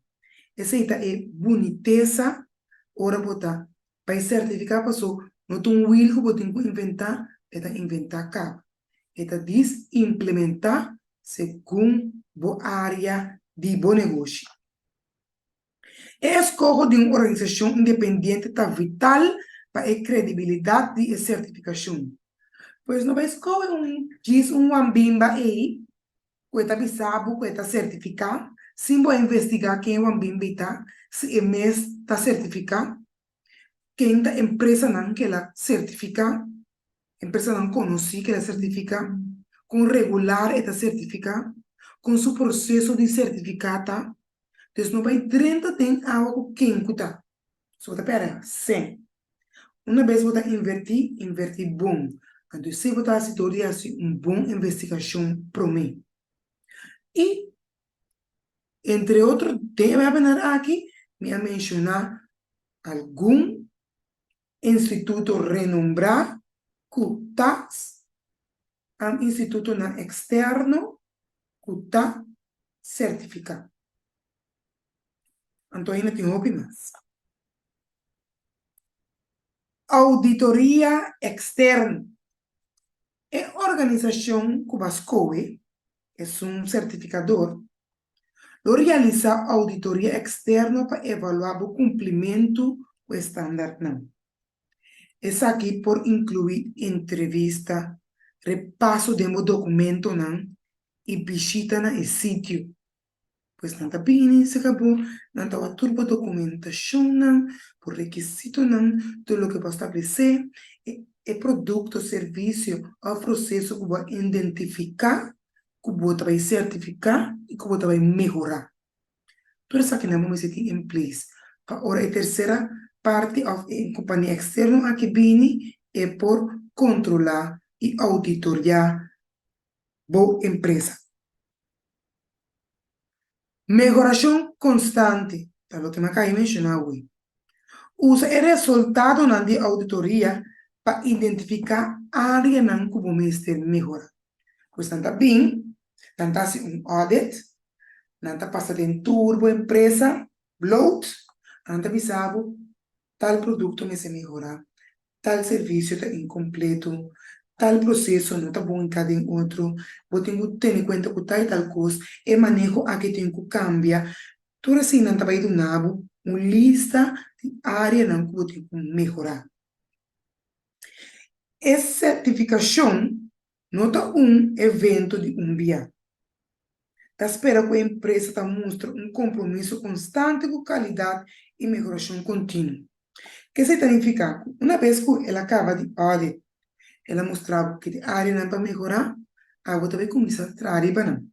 Esei ta e bunitesa ora bo ta bai sertifiká paso no ta un wil ku bo tin ku inventá, e ta inventá kaba. E ta dis implementá segun bo área di bo negoshi. E eskoho di un organisashon independiente ta vital pa e kredibilidat di e sertifikashon. Pues no bai skohe un djis un wambimba ei ku e ta bisa bo ku e ta sertifiká sin bo a investigá ken e wambimba ei ta, si e mes ta sertifiká, ken ta empresanan ku el a sertifiká. Empresanan konosí ku el a sertifiká, kon regular e ta sertifiká, kon su proseso di sertifiká ta. Dus no bai drenta den awa ku ken ku ta. So bo ta pèrdè sèn. Una bes bo ta invertí, invertí bon. Anto esei bo ta hasi dor di hasi un bon investigashon promé. I entre otro den e webinar aki mi a menshoná algun Instituto renombrá ku ta institutonan eksterno ku ta sertifiká. Anto ainda tin hopi mas. Ouditoria eksterno. E organisashon ku bo a skohe, esun sertifikador, Lo realisá ouditoria eksterno pa evaluá bo kumplimentu ku e standartnan. Esaki por inkluí entrevista, repaso den bo dokumentonan i bishita na e sitio. Pues nan ta bini serka bo, nan ta wak tur bo dokumentashonnan, bo rekisitonan, tur loke bo a stablesé, e produkto, servisio òf proseso ku bo a identifiká ku bo ta bai sertifiká i ku bo ta bai mehorá. Tur esakinan bo mester tin in place pa ora e tersera parti òf e kompania eksterno aki bini e por kontrolá i ouditoriá bo empresa. Mehorashon konstante ta loke mi a kai menshoná awe. Usa e resultadonan di ouditoria pa identifiká áreanan ku bo mester mehorá. Pues nan ta bin, nan ta hasi un audit, nan ta pasa den tur bo empresa, bloot, nan ta bisa bo tal produkto mester mehorá, tal servisio ta inkompleto, tal proseso no ta bon hinká den otro, bo tin ku tene kuenta ku tal i tal kos, e maneho aki tin ku kambia. Tur asina nan ta bai duna bo un lista di áreanan ku bo tin ku mehorá. E sertifikashon no ta un evento di un bia. Ta spera ku e empresa ta mustra un kompromiso konstante ku kalidat i mehorashon kontinuo. Kesei ta nifiká ku una bes ku el a kaba di audit, el a mustra bo ki áreanan pa mehorá, abo ta bai kuminsá traha riba nan.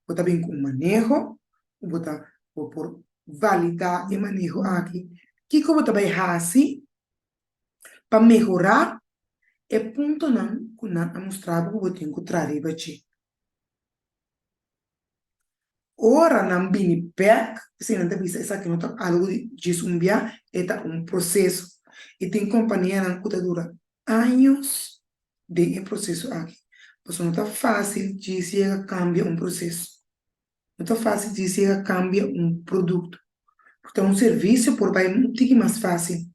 Bo ta bin ku un maneho ku bo ta bo por validá e maneho aki. Kiko bo ta bai hasi pa mehorá e puntonan ku nan a mustra bo ku bo tin ku traha riba dje? Ora nan bini bèk, p'esei nan ta bisa esaki no ta algu di djis un bia, e ta un proseso. I tin kompanianan ku ta dura años den e proseso aki. Pasobra no ta fásil djis yega kambia un proseso. No ta fásil djis yega kambia un produkto. Ku ta un servisio por bai un tiki mas fásil.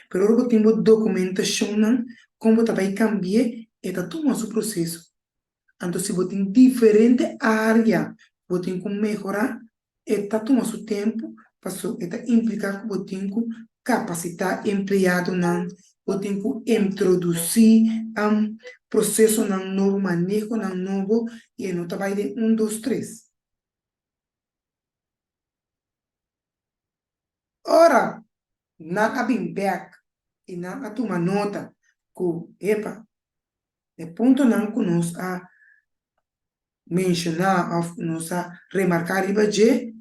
Pero ora bo tin bo dokumentashonnan kon bo ta bai kambi'é, e ta tuma su proseso. Anto si bo tin diferente área ku bo tin ku mehorá, e ta tuma su tempu pasobra e ta impliká ku bo tin ku kapasitá empleadonan, bo tin ku introdusí prosesonan nobo, manehonan nobo i e no ta bai den un dos tres. Ora nan a bin bèk i nan a tuma nota ku, epa, e puntonan ku nos a menshoná òf ku nos a remarká riba dje,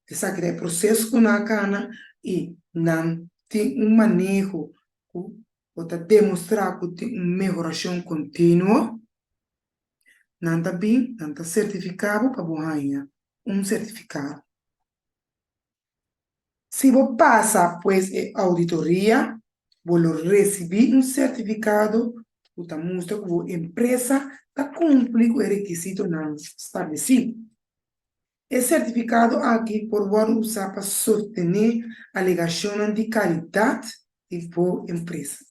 esaki ta e proseso ku nan a kana i nan tin un maneho ku bo ta demostrá ku tin un mehorashon kontinuo, nan ta bin, nan ta sertifiká bo pa bo haña un sertifikado. Si bo pasa pues e auditoria, bo lo recibi un certificado cu ta mustra cu bo empresa ta cumpli cu e requisitonan stableci. E certificado aki por wordo usa pa sostene alegacionnan di calidad di bo empresa.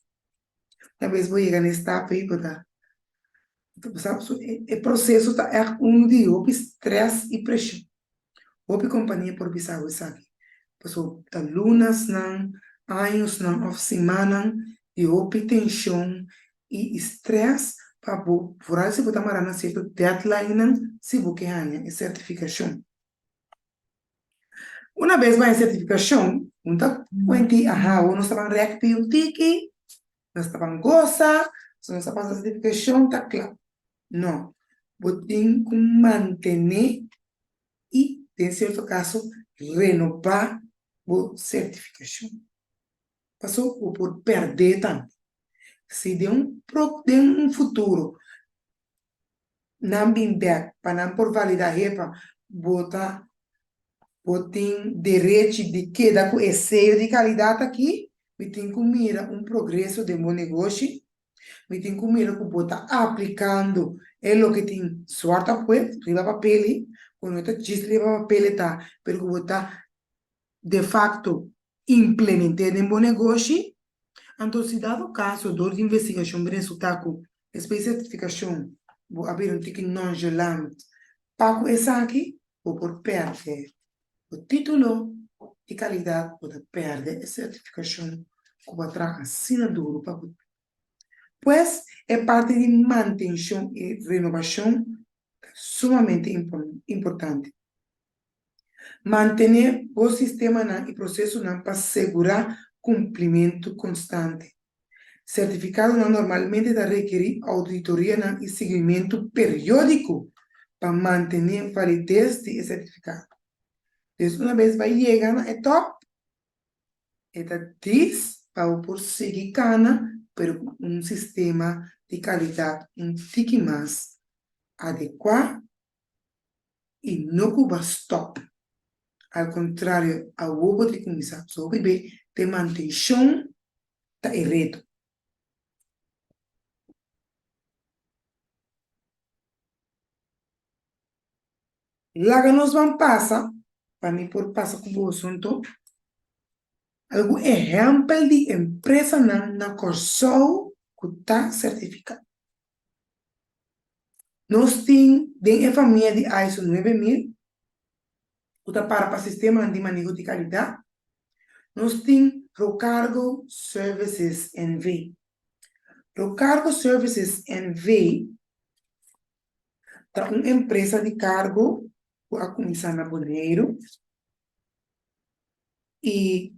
Una bes bo yega na e stap ei bo ta bo sa e proceso ta echt uno di hopi stress y presion. Hopi kompania por bisa bo esaki, pasobra ta lunasnan, añosnan òf simannan di hopi tenshon i strès pa bo, foral si bo ta mará na sierto deadlinenan si bo ke haña e sertifikashon. Una bes bo haña e sertifikashon, un ta kuent'é, aha, awor nos ta ban rèk p'e un tiki, nos ta ban gosa, pasobra nos a pasa e sertifikashon, ta kla. No, bo tin ku mantené i den sierto kaso renobá bo sertifikashon. Paso bo por pèrdè tambe. Si den un pro den un futuro nan bin bèk pa nan por validá hepa bo ta bo tin derechi di keda ku e seyo di kalidat aki, mi tin ku mira un progreso den bo negoshi. Mi tin ku mira ku bo ta aplikando e loke tin zwart op wit riba papel ei, ku no ta djis riba papel e ta, pero ku bo ta defakto implement'é den bo negoshi. Anto si dado kaso dor di investigashon bo resultá ku despues di sertifikashon bo a bira un tiki nonchalant pa ku esaki, bo por pèrdè bo título di kalidat, bo ta pèrdè e sertifikashon ku bo a traha asina duru pa bo. Pues, e parti di mantenshon i renobashon ta sumamente importante. Mantené bo sistemanan i prosesonan pa segurá kumplimentu konstante. Sertifikadonan normalmente ta rekerí ouditorianan i siguimentu periódiko pa mantené valides di e sertifikado. Des una bes bai yega na e tòp, e ta dis pa bo por sigui kana pero ku un sistema di kalidat un tiki mas adekuá i no ku bo a stòp. Al kontrario awor bo ta kuminsá. So hopi be den mantenshon ta e reto. Laga nos ban pasa, pa mi por pasa ku boso anto, algun ehèmpel di empresanan na Kòrsou ku ta sertifiká. Nos tin den e famia di ISO 9000, ku ta para pa Sistemanan di Maneho di Kalidat, nos tin Rocargo Services NV. Rocargo Services NV. Ta un empresa di kargo ku a kuminsá na Boneiru i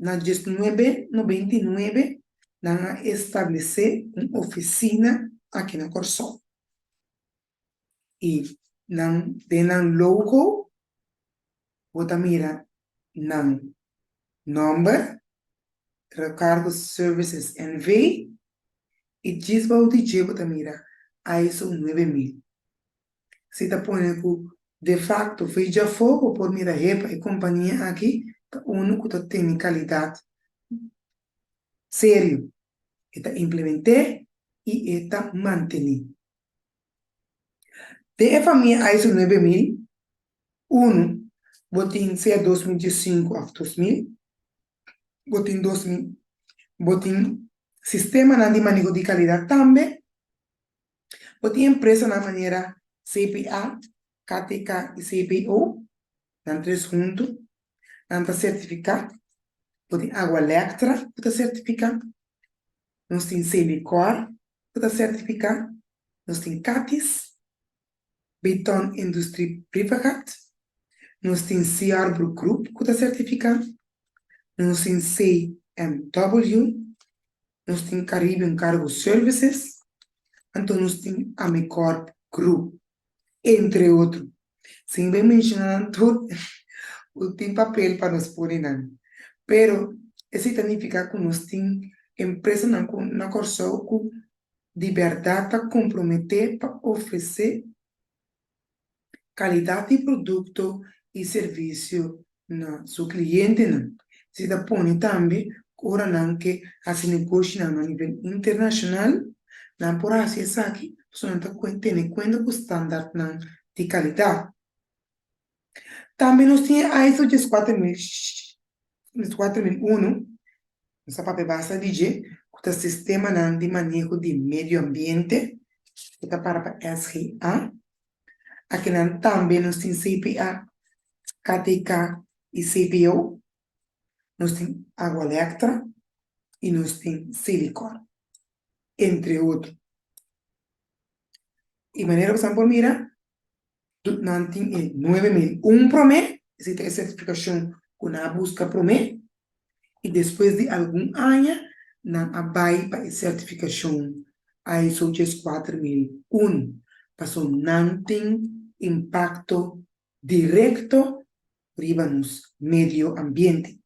na diesnuebe nobenta i nuebe nan a establesé un ofisina aki na Kòrsou i nan den nan logo bo ta mira nan nòmber Recargo Services NV. I djis bou di dje bo ta mira ISO 9000. Si ta pone ku De facto, for djafó bo por mira hepa e compania aki ta unu cu ta tene calidad serio. E ta implement'é y e ta mantené. Den e famia ISO 9001 bo tin sea 2015 of 2000, bo tin 2000, bo tin sistemanan di maneho di calidad tambe. Bo tin empresanan manera CPA, KTK i CPO, nan tres huntu, nan ta sertifiká. Bo tin Agualectra ku ta sertifiká, nos tin Selikor ku ta sertifiká, nos tin Katis, Beton Industrie Brievengat, nos tin Ciarbro Group ku ta sertifiká, nos tin CMW, nos tin Caribbean Cargo Services, anto nos tin Amicorp Group, entre otro. Sin bay menciona nan tur, bo tin papel pa nos pone nan. Pero esey ta nifica cu nos tin empresanan cu na Corsou cu di berdad ta compromete pa ofrece kalidat di produkto i servisio na su klientenan. Si ta pone tambe ku ora nan ke hasi negoshinan na nivel internashonal, nan por hasi esaki pasobra nan ta tene kuenta ku standartnan di kalidat. Tambe nos tin e ISO 14001, nos a papia basta di dje, ku ta Sistemanan di Maneho di Medio Ambiente, ku ta para pa SGA. Akinan tambe nos tin CPA, KTK i CPO. Nos tin Agualectra i nos tin Silicor, entre otro. I manera ku bo por mira, Nan tin e 9001 promé, esei ta e sertifikashon ku nan a buska promé, i despues di algun aña nan a bai pa e sertifikashon ISO 14001, pasobra nan tin impakto direkto riba nos medio ambiente.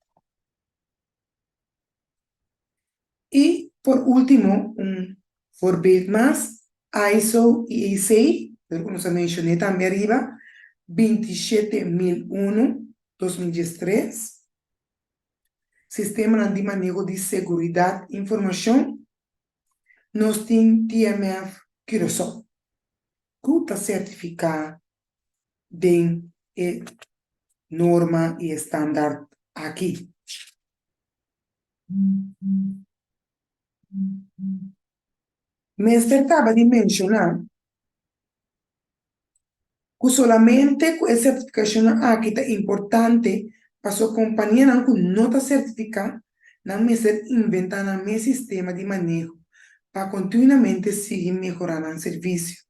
I por último, un voorbeeld mas, ISO IEC, loke ku nos a menshoné tambe ariba, 27001, 2013, Sistemanan di maneho di seguridat informashon, nos tin TMF Curaçao, ku ta sertifiká den e norma i e standaard aki. Mester kaba di menshoná ku solamente ku e sertifikashonnan aki ta importante paso kompanianan ku no ta sertifiká nan mester inventá nan mes sistema di maneho pa kontinuamente sigui mehorá nan servisio.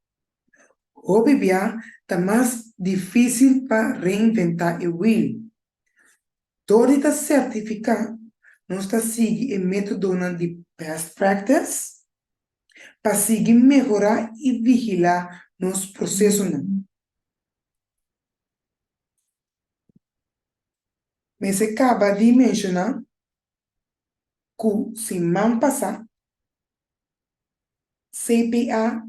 Hopi bia ta mas difísil pa reinventá e wil. Dor di ta sertifiká, nos ta sigui e métodonan di best practice pa sigui mehorá i vigilá nos prosesonan. Mester kaba di menshoná ku siman pasá, CPA,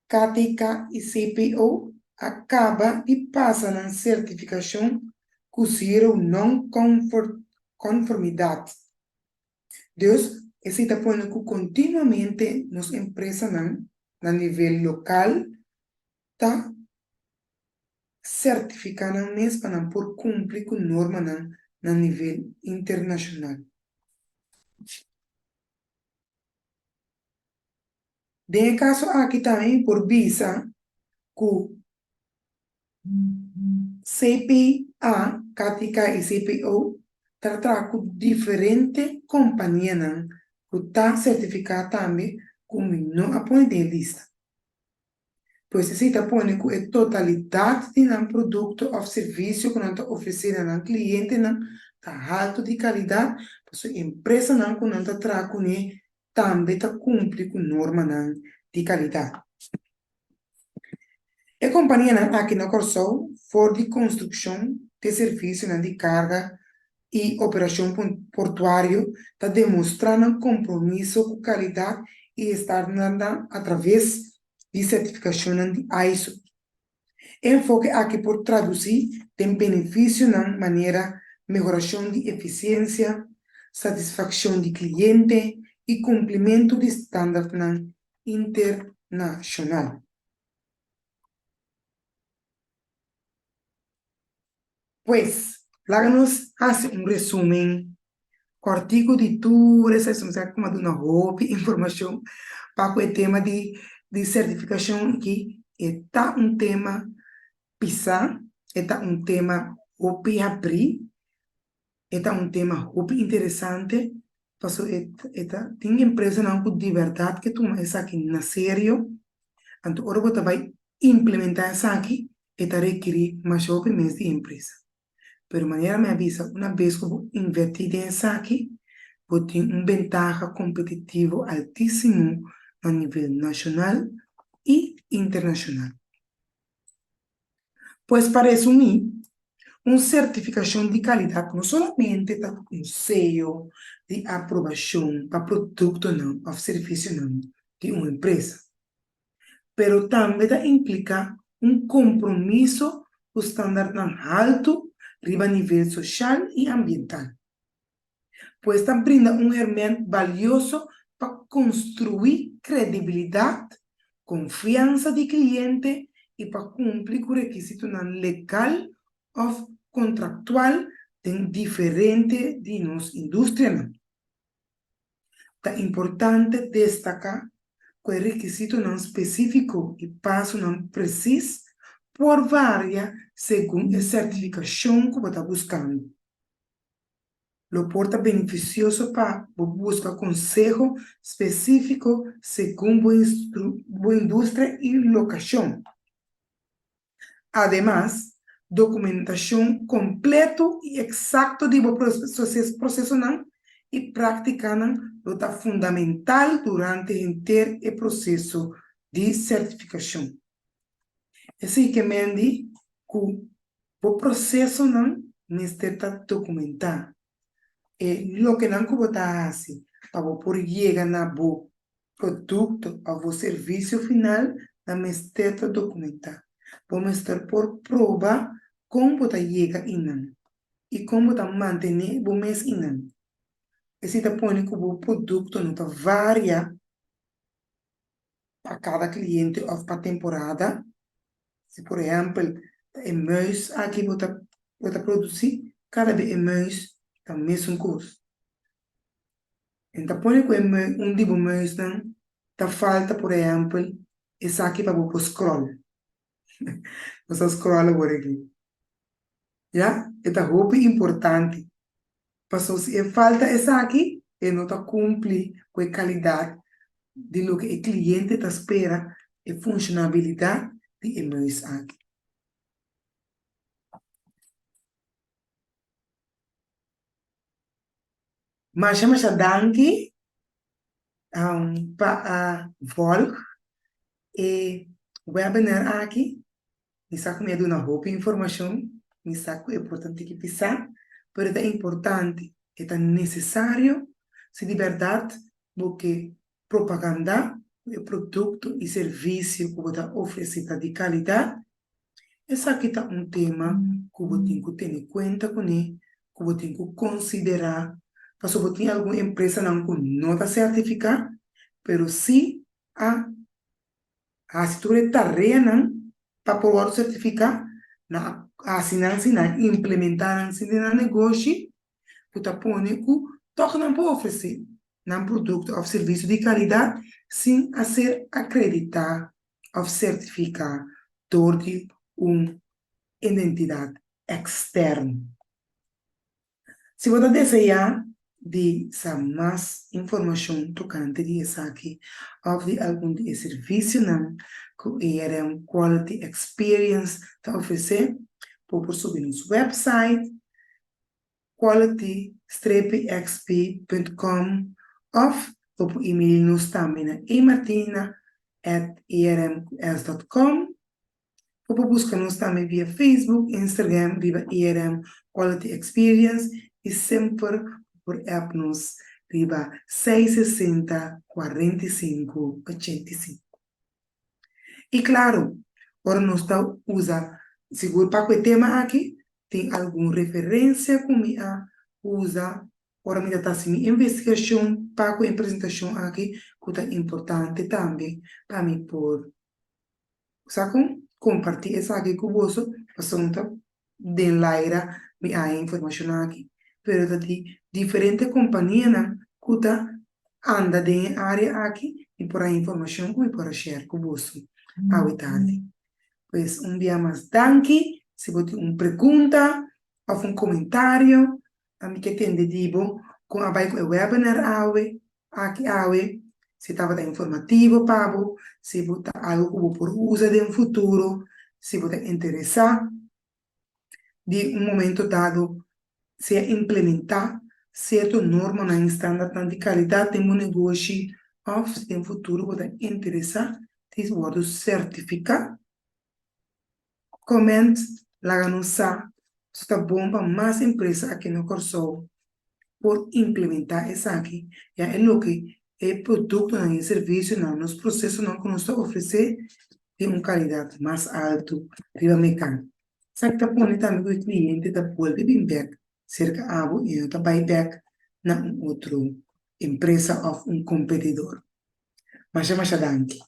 KTK i CPO a kaba di pasa nan sertifikashon ku zero non-konformidat. Dus, esei ta pone ku kontinuamente nos empresanan na nivel lokal ta sertifiká nan mes pa nan por kumpli ku normanan na nivel internashonal. Den e kaso aki tambe mi por bisa ku CPA, KTK i CPO ta traha ku diferente kompanianan ku ta sertifiká tambe ku mi no a pone den e lista. Pues esei ta pone ku e totalidat di nan produkto òf servisio ku nan ta ofresé na nan klientenan ta haltu di kalidat, pasobra e empresanan ku nan ta traha kuné tambe ta kumpli ku normanan di kalidat. E kompanianan aki na Kòrsou for di konstrukshon te servisionan di karga i operashon portuario ta demostrá nan kompromiso ku kalidat i estandarnan atraves di sertifikashonnan di ISO. E enfoke aki por tradusí den benefisionan manera mehorashon di efisiensia, satisfakshon di kliente i kumplimentu di standardnan internashonal. Pues, laga nos hasi un resumen kòrtiku di tur esei. Mi sa ku mi a duna hopi informashon pa ku e tema di di sertifikashon aki. E ta un tema pisá, e ta un tema hopi habrí, e ta un tema hopi interesante, pasobra e e ta tin empresanan ku di bèrdat ke tuma esaki na serio. Anto ora bo ta bai implementá esaki, e ta rekirí masha hopi mes di empresa. Pero manera mi a bisa, una bes ku bo invertí den esaki, bo tin un bentaha kompetitivo altísimo na nivel nashonal i internashonal. Pues pa resumí, un sertifikashon di kalidat no solamente ta un seyo di aprobashon pa produktonan òf servisionan di un empresa, pero tambe ta impliká un kompromiso ku standardnan haltu riba nivel soshal i ambiental. Pues ta brinda un herment balioso pa konstruí kredibilidat, konfiansa di kliente i pa kumpli ku rekisitonan legal òf kontraktual den diferente di nos industrianan. Ta importante destaká ku e rekisitonan spesífiko i pasonan presis por varia segun e sertifikashon ku bo ta buskando. Lo por ta benefisioso pa bo buska konseho spesífiko segun bo industria i lokashon. Ademas, dokumentashon kompleto i eksakto di bo prosesonan i práktikanan lo ta fundamental durante henter e proseso di sertifikashon. Esei ke men di ku bo prosesonan mester ta dokumentá. E lokenan ku bo ta hasi pa bo por yega na bo produkto òf bo servisio final nan mester ta dokumentá. Bo mester por proba kon bo ta yega einan i kon bo ta mantené bo mes einan. Esei ta pone ku bo produkto no ta varia pa kada kliente òf pa temporada. Si por ehèmpel ta e muis aki bo ta bo ta produsí, kada be e muis ta mesun kos. En ta pone ku e un di bo muisnan ta falta por ehèmpel esaki pa bo por scroll. Bo sa scroll awor aki. Ya, e ta hopi importante. Paso si e falta esaki, e no ta kumpli ku e kalidat di loke e kliente ta spera, e funshonabilidat di e muis aki. Masha masha danki pa a volg e webinar aki. Mi sa ku mi a duna hopi informashon, mi sa ku e por ta un tiki pisá, pero e ta importante, e ta nesesario si di bèrdat bo ke propagandá ku e produkto i servisio ku bo ta ofresé ta di kalidat. Esaki ta un tema ku bo tin ku tene kuenta kuné, ku bo tin ku konsiderá, pasobra bo tin algun empresanan ku no ta sertifiká, pero sí a hasi tur e tareanan pa por wòrdu sertifiká, nan a hasi nan si, nan a implementá nan si den nan negoshi, ku ta pone ku tòg nan por ofresé nan produkto òf servisio di kalidat sin a ser akreditá òf sertifiká dor di un identidat eksterno. Si bo ta deseá di sa mas informashon tokante di esaki òf di algun di e servisionan ku ERM Quality Experience ta ofresé, bo por subi nos wèpsait quality-xp.com òf bo por email nos tambe na emartina@ermqs.com. Bo por buska nos tambe via Facebook, Instagram riba ERM Quality Experience i semper bo por app nos riba 660 45 85. I klaru, Ora nos ta usa sigur pa ku e tema aki tin algun referensia ku mi a usa ora mi ta ta hasi mi investigashon pa ku e presentashon aki ku ta importante tambe pa mi por sa kon kompartí esaki ku boso pasobra ta den laira mi a haña informashon aki pero ta di diferente kompanianan ku ta anda den e área aki mi por haña informashon ku mi por a share ku boso awe tardi. Pues un bia mas danki, si bo tin un pregunta òf un komentario mi ke tende di bo kon a bai ku e webinar awe aki awe, si tabata informativo pa bo, si bo ta algu ku bo por usa den futuro, si bo ta interesá di un momento dado sea implementá sierto normanan i standardnan di kalidat den bo negoshi òf si den futuro bo ta interesá di wòrdu sertifiká. Comment, Laga nos sa si ta bon pa mas empresa aki na Kòrsou por implementá esaki, ya e loke e produktonan i servisionan, nos prosesonan ku nos ta ofresé tin un kalidat mas altu riba merkado. Esaki ta pone tambe ku e kliente ta bolbe bin bèk serka abo i no ta bai bèk na un otro empresa òf un kompetidor. Masha masha danki.